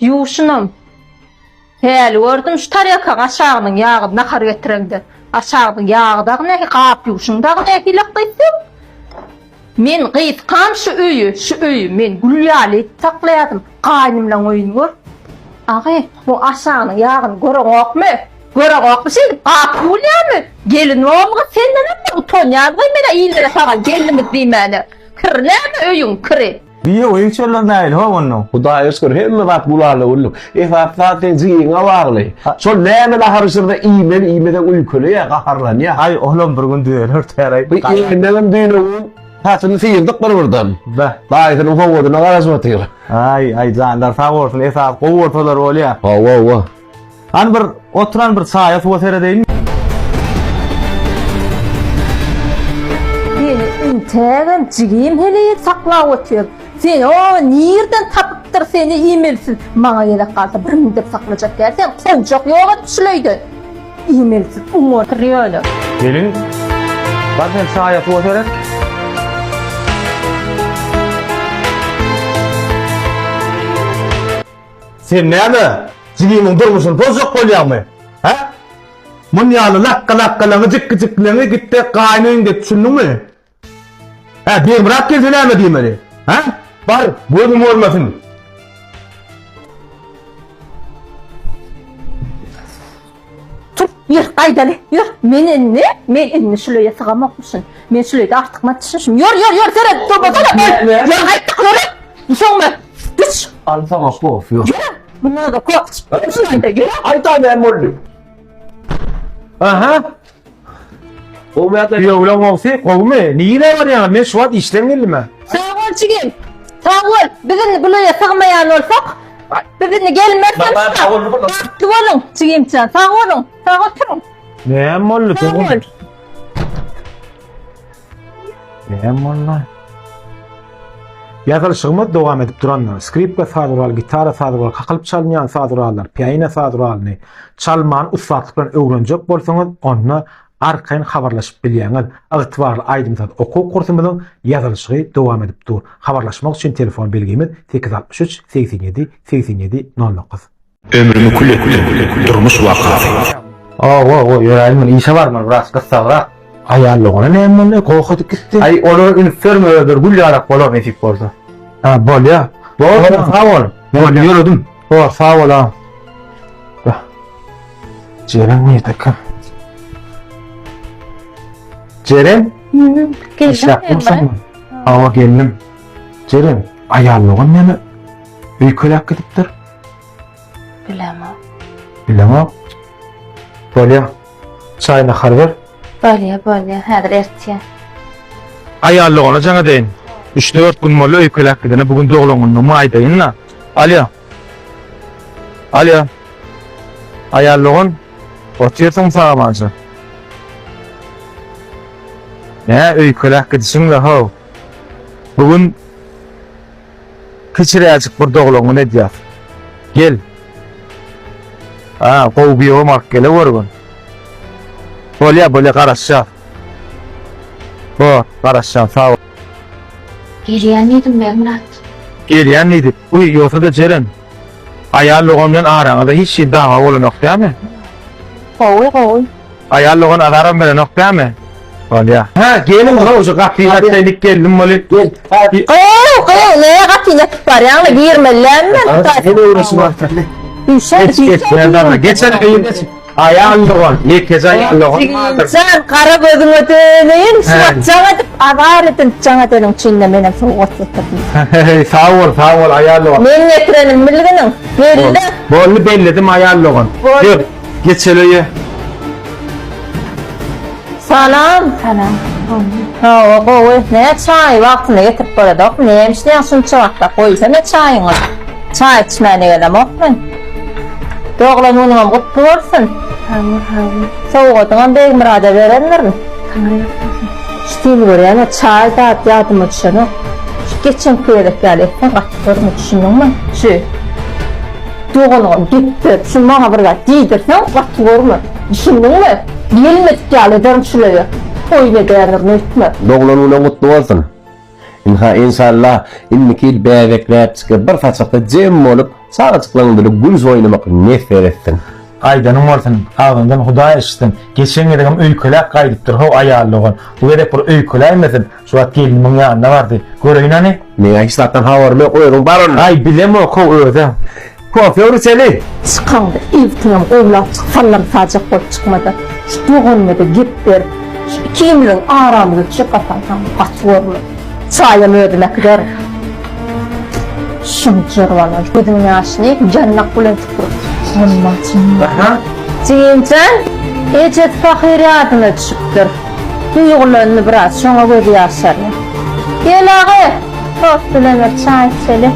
Ýuwşunam. Häli gördüm şu tarelkaň aşagynyň ýagyny nahar getireňde. Aşagynyň ýagy dagy nähi, gap ýuwşuň dagy nähili gyzym? Men gyzkam şu öýi, şu öýi men gül ýaly edip saklaýardym. Gaýnymlaň öýüni gör. Agy, bu aşagynyň ýagyny göreňokmy? Göreňokmy şeýdip gap ýuwulýarmy? Gelin bolmagy sendenem bir utanýan gyz men-ä illere saňa gelnimiz diýmäne. Kir näme öýüň kiri? Giýew öýüň çölleri nähili how onda? Hudaýa şükür hemme zat gülala güllük. Esasy zat seň jigiňe bagly. Şol näme nahar bişirse iýmeli, iýmeseň öýkeleýär, gaharlanýar. Aý olam bir gün düzeler täreý. Bu ýeňňem düýn öwün saçyny syrdyk bir birden. Beh. Daýysynyň sowgadyna garaşyp otyr. Aý aý janlar sag bolsun esasy gowy bolsalar bolýa. Hawa hawa. Hany bir oturan bir çaýa suwa seredeýin. Seni intägem jigim heleý saklap otyr. Seni o nirden tapypdyr seni iýmelisiz. Maňa gezek galsa bir müddet saklajak däl sen kowjak ýok edip şul öýden. Iýmelisiz oňatyr ýöne. Gelin bar sen çaýa suwa seret. Sen näme, jigimiň durmuşyny bozjak bolýaňmy? Hä? Mun ýaly lakga-lakgalaňy, jikgi-jikgileňi gitde gaýyn öýüňde et, düşündiňmi? Hä, Begmyrat gelse näme diýmeli? Hä? Bar, gözüm görmesin. Tur, ýör, gaýdaly, ýör. Men indi, men indi şul öýe sygamokmyşyn. Men şul öýde artykmaç düşmüşim. Ýör, ýör, ýör, seret, durmasana. Ýör, gaýtdyk, ýör. Düşeňmi? Düş. Al saňa kofe. Ýör. Bundan da kofe içip, şul öýde, ýör. Aýta näme boldy? Aha. Gowy ýagdaý. Giýewleň gowsy, gowumy? Nirä barýaňyz? Men şu wagt işden geldim-ä. Sag bol jigim. Sag bol. Biz indi bu öýe sygmaýan bolsak, biz indi gelmeris. Bagtly boluň, jigimjan. Sag boluň. Sag oturyň. Näme boldy? Sag bol. Näme boldy? Ýazylyşygymyz dowam edip durandyr. Skripka saz guraly, gitara saz guraly, kakylyp çalynýan saz gurallar, pianino saz guralyny çalmany ussatlyk bilen öwrenjek bolsaňyz, onda arkaýyn habarlaşyp bilýäňiz. Ygtybarly aýdym-saz okuw kursumyzyň ýazylyşygy dowam edip dur. Habarlaşmak üçin telefon belgimiz 863 87 87 09. Ömrümi kül etdim, durmuş wakasy. Owo, owo, ýöräýin men işe barmaly, biraz gyssagrak. Aýal dogana näme boldy? Goh edip gitdi. Aý, olara üns berme, özleri gül ýalak bolar nesip bolsa. Ha, bolýa. Bor, sag bol. Bolýa, ýöredim. Bor, sag bol, agam. Jeren nirdekä? Jeren? Geldim. Hawa, geldim. Jeren, aýal dogan näme öýkeläp gidipdir? Bilemok. Bilemok. Bolýa. Çaý nahar ber. Bolýa, bolýa. Häzir ertýän. Aýal dogana jaň edeýin. 3-4 gün boldy öýkeläp gidene. Bu gün doglan günümi aýdaýyn-da. Alýa. Alýa. Aýal dogan, otyrsyň sag-amança. Nä öýkeläp gidişiň-le how. Bu gün Kiçiräjik bir doglan gün edýäs. Gel. Ha, gowy giýewem alyp gele görgün. Bolýa, bolýa, garaşýas. Bor, garaşýan, sag bol. Gelýän diýdim Begmyrat. Gelýän diýdi. Uý, ýogsa-da Jeren, aýal dogan bilen araňyzda hiç hili dawa bolanok dämi? Gowy, gowy. Aýal dogan azaram berenok dämi? Bolýa. Hä, geliň how, şu gapyny açaýlyk geldim weli. Gel. Gyýw, gyýw, näme gapyny açyp barýaň-la, girmeli dälmi men? Sen öwreşip barsaň. Düşer, Geç, geç, Serdar, geç hany gyýw, geç. Aýal dogan, ýekeje aýal dogan bardyr. Jan, gara gözüňe döneýin, şu wagt jaň edip, azar edinip jaň edeniň üçin-de menem sowgat getirdim. Heý, sag bol, sag bol, aýal dogan. Meň getirenim bilginiň, belle. Boldy, belledim, aýal dogan. Boldy. Ýör, geçeli öýe. Salam. Salam. Gowymy? Hawa, gowy. Nä çaýy wagtynda getirip boladokmy? Näme işleýäň şunça wagtlap? Goýsana çaýyňy. Çaý içmäne gelemok men. Doglan günüňem gutly bolsun. Sag bol, sag bol. Sowgadyňam Begmyrada berendirin. Taňry ýalkasyn. Şu seni görýän-ä çaý zat ýadyma düşenok. Şu geçenki gezek ýaly etseň gaty görme, düşündiňmi? Şu doganyňa gep berip, şu maňa bir zat diýdirseň gaty görme. Düşündiňmi? Gelmedik ýaly ederin şul öýe. Oýun edýändirin öýtme. Doglan günüň gutly bolsun. Ynha, enşalla, indiki ýyl bäbekläpjikler bir saçakda jem bolup, çagajyklaryň bile gülüş oýnamak nesip etsin. Aýdanyň bolsun, agzyňdan Hudaý eşitsin. Geçen gezegem öýkeläp gaýdypdyr how aýal dogan. Bu gezek bir öýkeläýmesin. Şu wagt gelnimiň ýanyna bardy. Göreýin hany. Meň-ä hiç zatdan habarym ýok, özüň bar onda. Aý, bilemok how özem. Kofe ur içeli. Çykaňda eltiňem gowlap çyk, sallam-sajak bolup çykma-da, şu doganyma-da gep berip, şu ikimiziň aramyza çöp ataýsaň gaty görme. Çaýam özüm äkiderin. Şunjar bala gözüň ýaşyny ýandak bilen süpür. Aha. Jigimjan, ejesi pahyr ýadyna düşüpdir. Duýgulandy biraz, şoňa gözi ýaşarýar. Gel aga, tost bilen bir çaý içeli.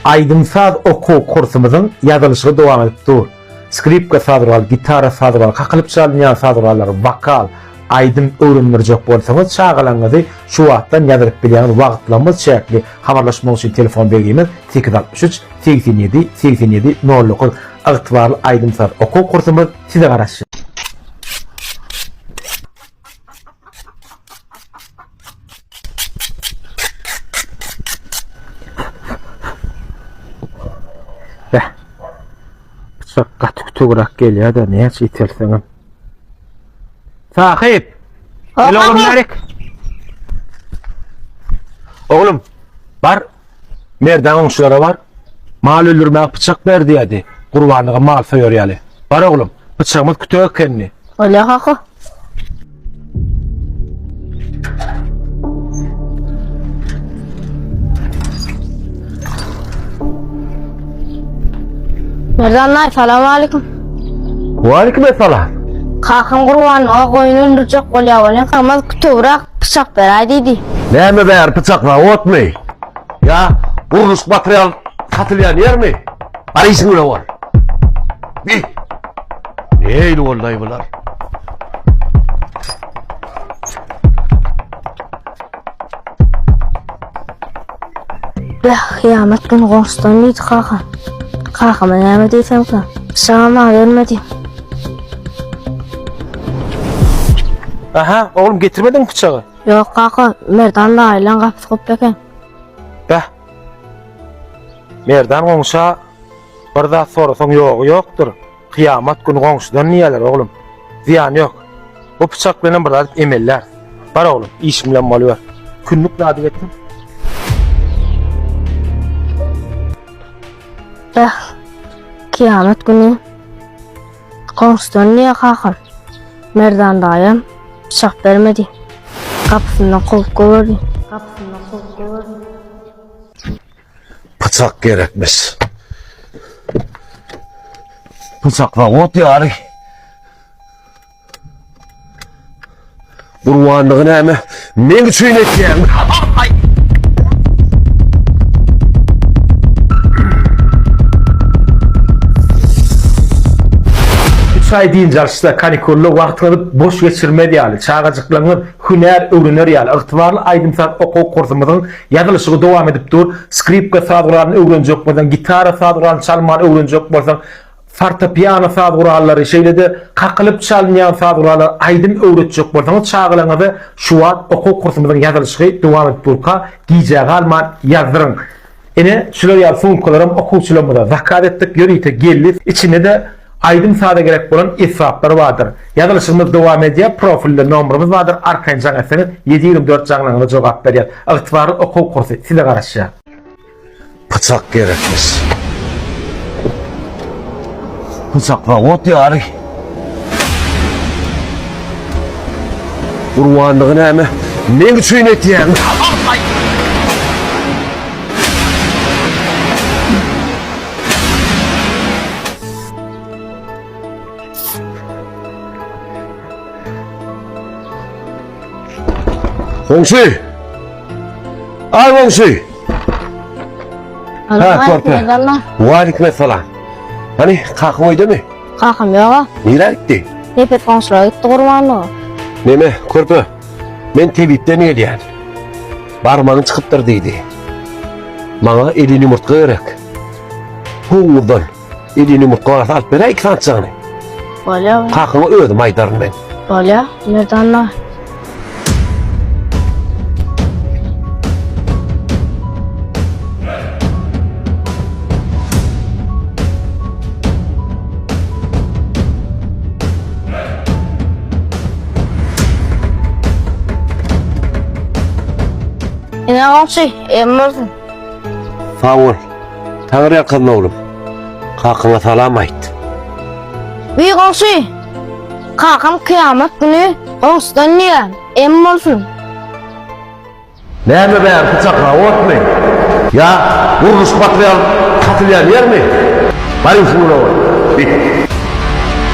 Aýdym-saz okuw kursumyzyň ýazylyşygy dowam edip dur. Skripka saz guraly, gitara saz guraly, kakylyp çalynýan saz gurallary, wokal, aýdym öwrendirjek bolsaňyz çagalaryňyzy şu wagtdan ýazylyp bilýäňiz wagtlarymyz çäkli habarlaşmak üçin telefon belgimiz 863 87 87 09 Ygtybarly aýdym-saz okuw kursumyz size garaşýar. Beh. Bıçak gaty kütegrak gelýär-de, näçe itelseňem. Sahyp! Gel oglum bärik. Oglum, bar. Merdan goňşulara bar. Mal öldürmäge pyçak ber diýýärdi. Gurbanlyga mal soýar ýaly. Bar oglum, pyçagymyz kütek ekenini. Bolýar kaka. Merdan daýy, salam aleýkum. Waleýkim essalam. Kakam gurbanlyga goýun öldürjek bolýar welin, kakam kütügräk pyçak beräý diýdi. Näme bäri pyçak zawodmy? Ýa gurluşyk material satylýan ýermi? Bar işiň bilen bol. Bi. Neýli boldy bular? Beh, kyýamat güni goňşudan diýdi kaka. Kakama näme diýsemkä? Pyçagam maňa bermedi. Aha, oglum getirmediňmi pyçagy? Ýok kaka, Merdan daýylaň gapysy gulply eken. Beh. Merdan goňşa bir zat sorasaň ýogy ýokdur. Kyýamat güni goňşudan diýýärler oglum. Zyýany ýok. Bu pyçak bilenem bir zat emellär. Bar oglum, işiň bilen boluber. Kündük zady getir. Beh, kyýamat güni goňşudan diýýär kakam. Merdan daýam pyçak bermedi. Gapysyndan kowup goýberdi. Gapysyndan kowup goýberdi. Pyçak gerekmiş. Pyçak zawod ýaly. Gurbanlygy näme? Meň üçin etýäň. Üç aý dynç alyşda, kanikulda wagtyňyzy boş geçirmez ýaly, çagajyklaryňyz hünär öwrener ýaly, ygtybarly aýdym-saz okuw kursumyzyň Ýazylyşygy dowam edip dur. Skripka saz guralyny öwrenjek bolsaň, gitara saz guralyny çalmany öwrenjek bolsaň, fortepiano saz gurallary, şeýle-de kakylyp çalynýan saz gurallary, aýdym öwretjek bolsaňyz çagalaryňyza şu wagt okuw kursumyzyň ýazylyşygy dowam edip durka, gijä galman ýazdyryň. Ine, şular ýaly sumkalaram okuwçylarymyza zakaz etdik, ýörite geldi. Içinde-de Aýdym-saza gerek bolan esbaplar bardyr. Ýazylyşygymyz dowam edýär, profilde nomerimiz bardyr, arkaýyn jaň etseňiz, 7/24 jaňlaryňyza jogap berýäs. Ygtybarly okuw kursy size garaşýar. Pyçak gerekmiş. Pyçak zawod ýaly. Gurbanlygy näme? Meň üçin etýäň. Goňşy! Ay goňşy! Ha, körpe. Waleýkim essalam. Hani kakaň öýdemi? Kakam ýok. Nirä gitdi? Nepes goňşulara gitdi gurbanlyga. Neme, körpe? Men tebipden gelýän. Barmagyň çykypdyr diýdi. Maňa elin ýumurtga gerek. Howuzdan elin ýumurtga barsa alyp beräý iki sanyjagyny. Bolýar. Kakaňa özüm aýdaryn men. Bolýar, Merdan aga. Ine goňşy, em bolsun. Sag bol. Taňry ýalkasyn oglum. Kakaňa salam aýt. Wiý goňşy, kakam kyýamat güni goňşudan diýýär, em bolsun. Näme bärsi çakrawotmy? Ýa gurluş material satylýan ýermi? Baryň şuňa bit.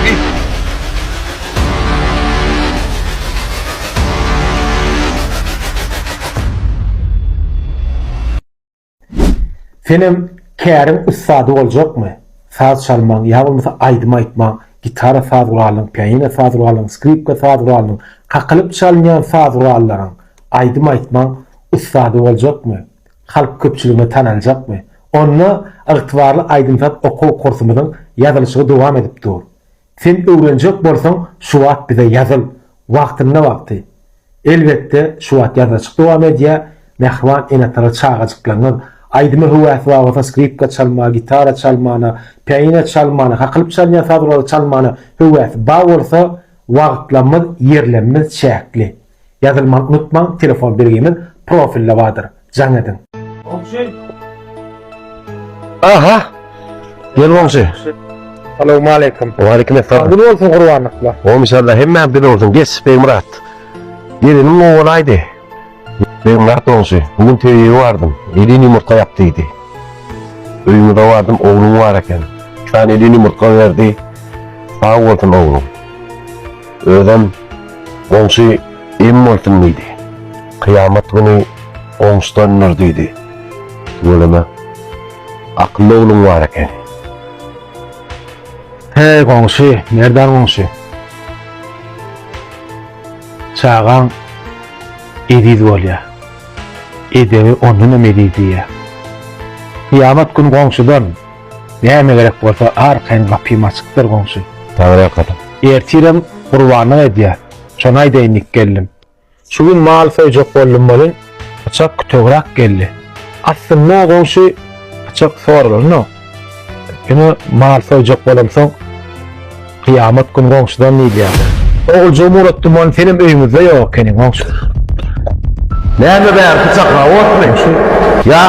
Bit. Senem käriň ussady boljakmy? Saz çalmaň ýa bolmasa aýdym aýtmaň, gitara saz guralynyň, pianino saz guralynyň, skripka saz guralynyň, kakylyp çalynýan saz gurallaryň, aýdym aýtmaň ussady boljakmy? Halk köpçüligine tanaljakmy? Onda ygtybarly aýdym-saz okuw kursumyzyň ýazylyşygy dowam edip dur. Sen öwrenjek bolsaň şu wagt bize ýazyl. Wagtynda wagty. Elbetde şu wagt ýazylyşyk dowam edýär. Mähriban ene-atalar çagajyklaryňyz aýdyma höwäsi bar bolsa skripka çalmaga, gitara çalmana, pianino çalmana, kakylyp çalynýan saz guraly çalmana höwäsi bar bolsa wagtlarymyz ýerlerimiz çäkli. Ýazylmany unutmaň telefon belgimiz profilde bardyr. Jaň ediň. Goňşy. Aha. Gel goňşy. Salowmaleýkim. Waleýkim esselam. Gün bolsun gurbanlyklar. Ohm inşallah hemmämize bolsun. Geç Begmyrat. Geliniň gowy bolaýdy. Begmyrat goňşy, bu gün tebibe bardym. Elin ýumurtga ýap diýdi. Öýüňize bardym, ogluň bar eken. Iki sany elin ýumurtga berdi. Sag bolsun ogluň. Özem goňşy em bolsun diýdi. Kyýamat güni goňşudandyr diýdi. Tüweleme, akylly ogluň bar ekeni. Heý, goňşy, Merdan goňşy. Çagaň eziz bolýar. Edebi ondanam eziz diýýär. Kyýamat güni goňşudan näme gerek bolsa arkaýyn gapym açykdyr goňşy. Taňryýalkasyn. Ertirem gurbanlyk edýär. Şony aýdaýyn diýip geldim. Şu gün mal soýjak boldum welin, pyçak kütegräk geldi. Aslynda goňşy pyçak soralanok. Ýöne mal soýjak bolamsoň, kyýamat gün goňşudan diýilýär. Oguljygym ugratdym welin, senem öýüňizde ýok ekeniň, goňşy. Näme bärsi çakrawotmy? Ýa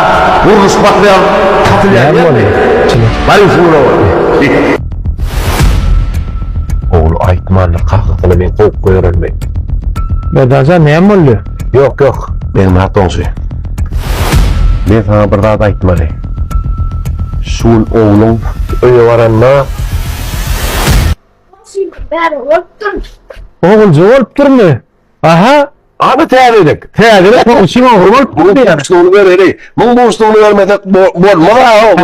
gurluş material satylýan ýermi? Baryň şuňa Ogly aýtmandyr kakasyna men kowup goýberenimi. Merdanjan näme boldy? Ýok ýok, Begmyrat goňşy. Men saňa bir zat aýtmaly. Şu gün ogluň öýe baranda. Bäri bolupdyr. Oguljygy bolupdyrmy? Aha. Ana täzelik. Täzelik goňşyň ogly bolup Muň buşlugyny bereli. Muň buşlugyny bermesek bolmaz-a.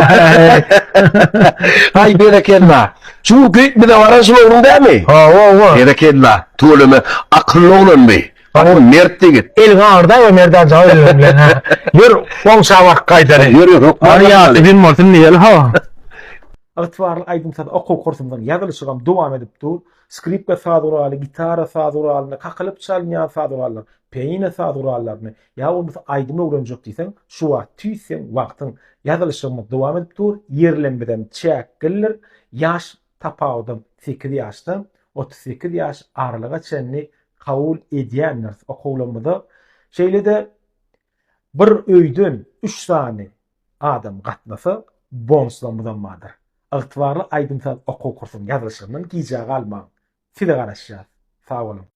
Aý berekella. Şu günki bize baran şul ogluň dämi? Hawa, hawa. Berekella. Tüweleme akylly oglanmy? Gaty mert ýigit. Eliňi agyrdaýma Merdan jan özüň bilen ha. Ýör goňşa baryp gaýdaly. Ýör ýör hökman. Hany ýagty gün bolsun diýeli ha. Ygtybarly aýdym-saz okuw kursumyzyň ýazylyşygam dowam edip dur. Skripka saz guraly, gitara saz guralyny, kakylyp çalynýan saz gurallar, pianino saz gurallaryny ýa bolmasa aýdym öwrenjek diýseň, şu wagt tüýs seň wagtyň. Ýazylyşygymyz dowam edip dur, ýerlemizem çäklidir, ýaş tapawudam sekiz ýaşdan 38 ýaş aralyga çenli kabul edýändiris okuwlarymyza. Şeýle-de bir öýden üç sany adam gatnasa bonuslarymyzam bardyr. Ygtybarly aýdym-saz okuw kursunyň ýazylyşygyndan gijä galmaň. Size garaşýas. Sag boluň.